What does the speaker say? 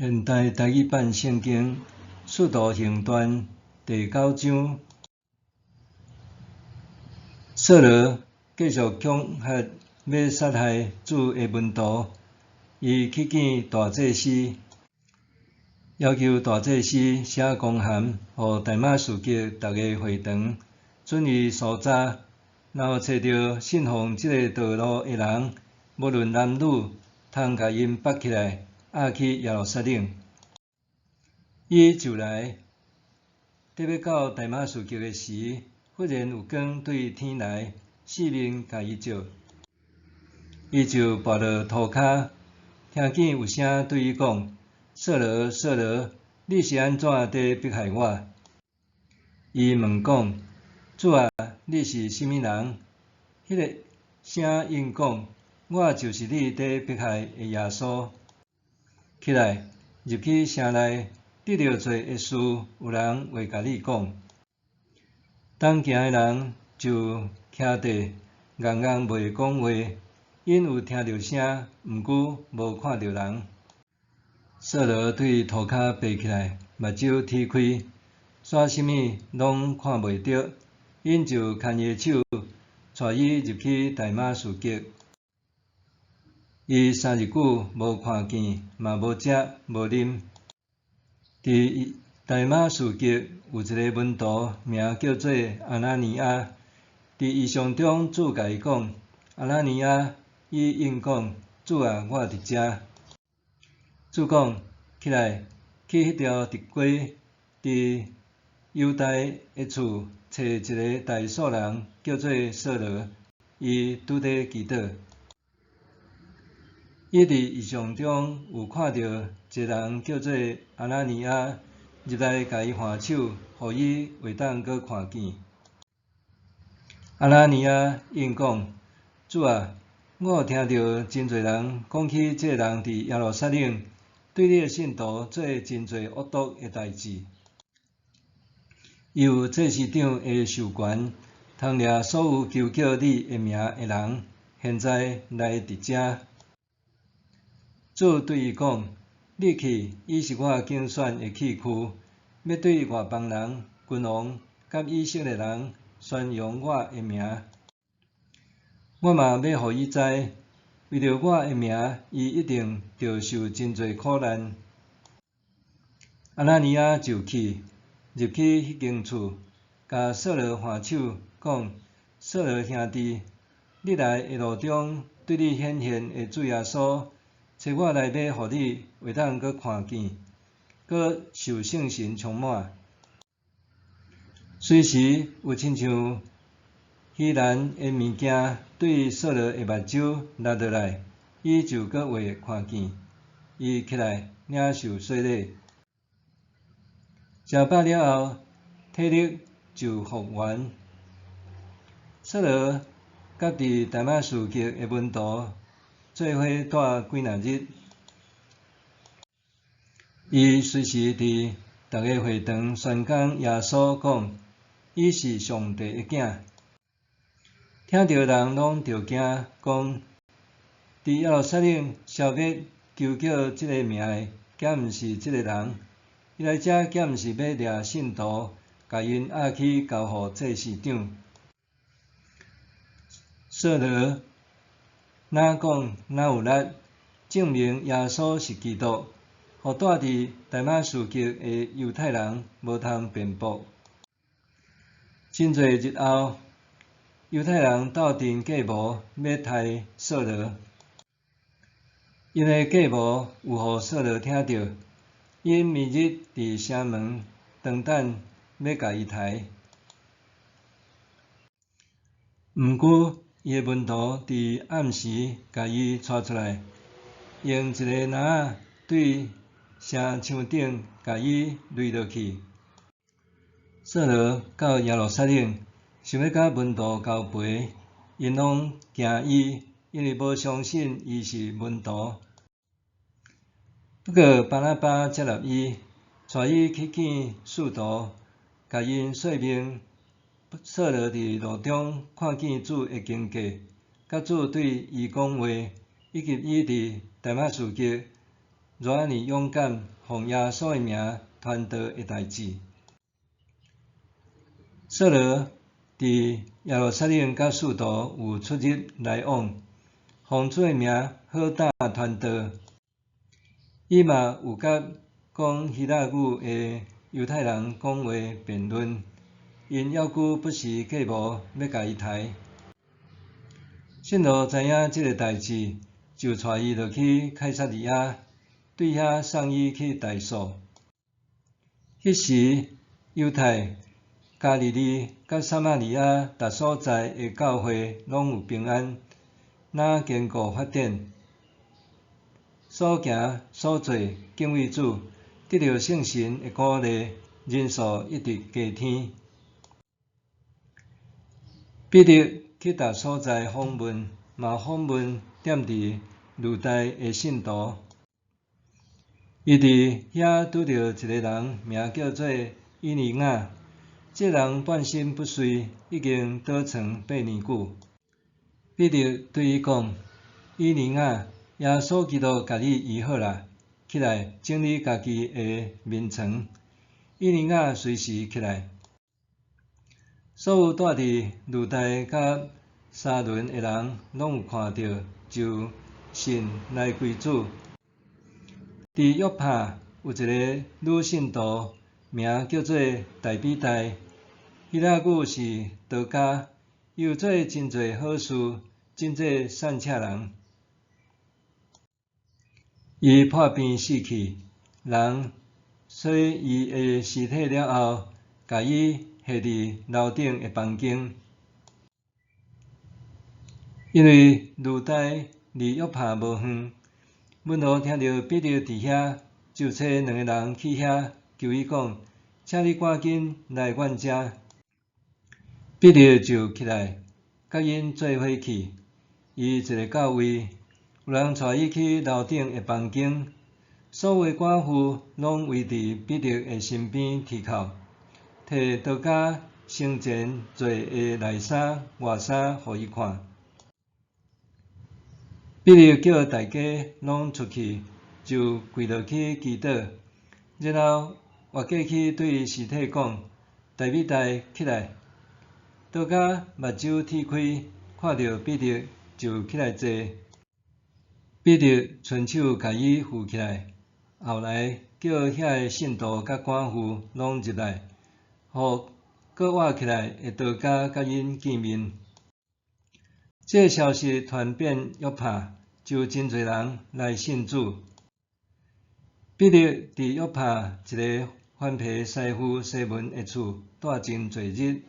現代台語版聖經《使徒行傳》第九章，掃羅繼續恐嚇欲殺害主的門徒，伊去見大祭司，要求大祭司寫公函予大馬士革逐个會堂，准伊搜查，若有揣著信奉這个道路的人，無論男女，通共𪜶縛起來，押去耶路撒冷。伊就來，佇欲到大馬士革的時，忽然有光對天來，四面共伊照，伊就跋落塗跤，聽見有聲對伊講：掃羅，掃羅，你是按怎佇迫害我？伊問講：主啊，你是啥物人？彼个聲應講：我就是你佇迫害的耶穌。起來，入去城內，你著做的事，有人會共你講。同行的人就徛佇，愣愣袂講話，𪜶有聽著聲，毋過無看著人。掃羅對塗跤爬起來，目睭鐵開，煞啥物攏看袂著，𪜶就牽伊的手，帶伊入去大馬士革。伊三日久無看見，嘛無食無啉。佇大馬士革有一个門徒，名叫做亞拿尼亞。佇異象中，主共伊講：亞拿尼亞，伊應講：主啊，我佇遮。主講：起來，去彼條直街，佇猶大的厝揣一个大數人，叫做掃羅，伊拄佇祈禱。伊佇異象中有看著一个人叫做亞拿尼亞入來共伊按手，予伊會當閣看見。亞拿尼亞應講：主啊，我有聽著真濟人講起這个人佇耶路撒冷對你的信徒做真濟惡毒的代誌。伊有祭司長的授權，通掠所有求叫你的名的人，現在來佇遮。主對伊講：你去，伊是我揀選的器具，欲對外邦人、君王佮以色列人宣揚我的名。我嘛欲予伊知，為著我的名，伊一定著受真濟苦難。亞拿尼亞就去，入去彼間厝，共掃羅按手，講：掃羅兄弟，你來的路中對你顯現的主耶穌，差我來欲予你會當閣看見，閣受聖神充滿。隨時有親像虛難的物件對掃羅的目睭抐落來，伊就閣會看見。伊起來領受洗禮，食飽了後，體力就復原。掃羅佮佇大馬士革的門徒做伙蹛幾若日，伊隨時佇逐个會堂宣講耶穌，講伊是上帝的囝。聽著人攏著驚，講佇耶路撒冷消滅求叫這个名的，敢毋是這个人？伊來遮敢毋是欲掠信徒，共𪜶押去交予祭司長？掃羅若講若有力，證明耶穌是基督，予蹛佇大馬士革的猶太人無通辯駁。真濟日後，猶太人鬥陣計謀欲刣掃羅，𪜶的計謀有予掃羅聽著，𪜶暝日佇城門當等欲共伊刣。毋過，伊的門徒佇暗時共伊帶出來，用一個籃仔對城牆頂共伊擂落去。掃羅到耶路撒冷，想欲佮門徒交陪，𪜶攏驚伊，因為無相信伊是門徒。不過巴拿巴接納伊，帶伊去見使徒，共𪜶說明掃羅佇路中看見主的經過，佮主對伊講話，以及伊佇大馬士革偌按呢勇敢，奉耶穌的名傳道的代誌。掃羅佇耶路撒冷佮使徒有出入來往，奉主的名好膽傳道。伊嘛有佮講希臘語的猶太人講話辯論，𪜶猶閣不時計謀欲共伊刣。信徒知影這个代誌，就帶伊落去凱撒利亞，對遐送伊去大數。彼時，猶太、加利利佮撒瑪利亞逐所在的教會攏有平安，若堅固發展，所行所做敬畏主，得著聖神的鼓勵，人數一直加添。彼得去逐所在訪問，嘛訪問踮佇呂大的信徒。伊佇遐拄著一个人，名叫做以尼雅。這人半身不遂，已經倒床8年久。彼得對伊講：以尼雅，耶穌基督共你醫好啦，起來整理家己的眠床。以尼雅隨時起來。所有蹛佇呂大佮沙崙的人攏有看著，就信來歸主。佇約帕有一个女信徒，名叫做大比大，希臘語是多加，伊有做真濟好事，真濟散赤人。伊破病死去，人洗伊的屍體了後，共伊下佇樓頂的房間。因為呂大離約帕無遠，門徒聽著彼得佇遐，就差兩个人去遐，求伊講：請你趕緊來阮遮。彼得就起來，佮𪜶做伙去。伊一下到位，有人帶伊去樓頂的房間，所有的寡婦攏圍佇彼得的身邊啼哭，提多加生前做的內衫、外衫予伊看。彼得叫大家攏出去，就跪落去祈禱，然後活過去對屍體講：大比大，起來！多加目睭鐵開，看著彼得就起來坐。彼得伸手共伊扶起來，後來叫遐个信徒佮寡婦攏入來，予閣活起來的多加佮𪜶見面。這个消息傳遍約帕，就真濟人來信主。彼得佇約帕一个番皮師傅西門的厝蹛真濟日。